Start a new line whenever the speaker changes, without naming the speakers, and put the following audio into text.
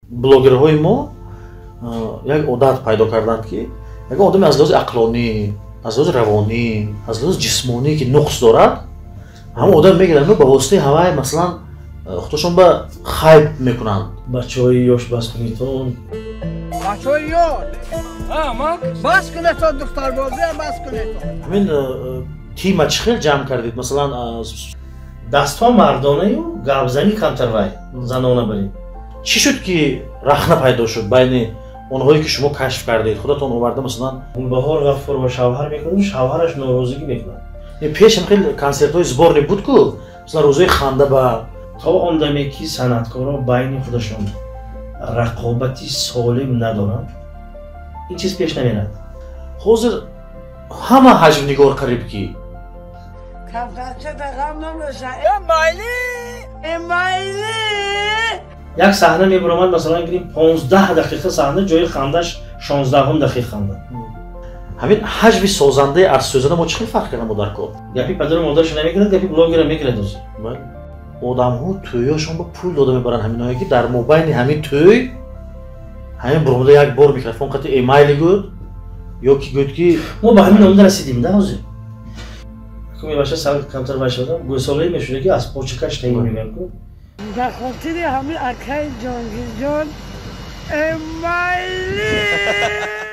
Блогерҳои мо як одат пайдо карданд, ки ягон одаме аз лиҳози ақлонӣ, аз лиҳози равонӣ, аз лиҳози ҷисмонӣ ки нуқс дорад, ҳамон одам мегиранд, ба воситаи ҳавай, масалан, худашон ба хайб мекунанд.
Бачаҳои ёш, бас кунедтон.
Бачаҳои ёш бас кунедтон, духтарбозиам бас кунедтон.
Ҳамин тима чӣ хел ҷамъ кардед, масалан?
Дастҳо мардонаю, гапзанӣ камтар вай занона баред.
Чӣ шуд, ки рахна пайдо шуд байни онҳое, ки шумо кашф кардед, худатон оварда, масалан?
Гулбаҳор Ғаффурова шавҳар мекунад, шавҳараш норозигӣ мекунад.
Пеш ҳам хел консертҳои сборный буд ку, масалан, рӯзои ханда ба
То он даме ки санъаткорон байни худашон рақобати солим надоранд, ин чиз пеш намерад.
Ҳозир ҳама ҳаҷвнигор қариб ки
Камтарча да ғам намеша. Э майли, э майли.
Як саҳна мебаромад, масалан, гирим, 15 дақиқа саҳна, ҷои хандаш 16-ум дақиқа ханда.
Ҳамин ҳаҷви созандаи аз сӯзана мо чӣ хел фарқ карда мо дар кор?
Гапи падару модарашо намегирад, гапи блогера мегирад ҳозир.
Одамҳо тӯёшон ба пул дода мебаранд, ҳаминое ки дар мобайни ҳамин тӯй ҳамин буромада як бор микрофон қати эмайли гӯд ё ки гӯд ки
Мо ба ҳамин омада расидим да. Ҳозир мебаша, сал камтар вай шудам, гӯсолае мешуда, ки аз почакаш таин мегӯям ку.
Ба хотири ҳамин акаи Ҷонгирҷон, э майли.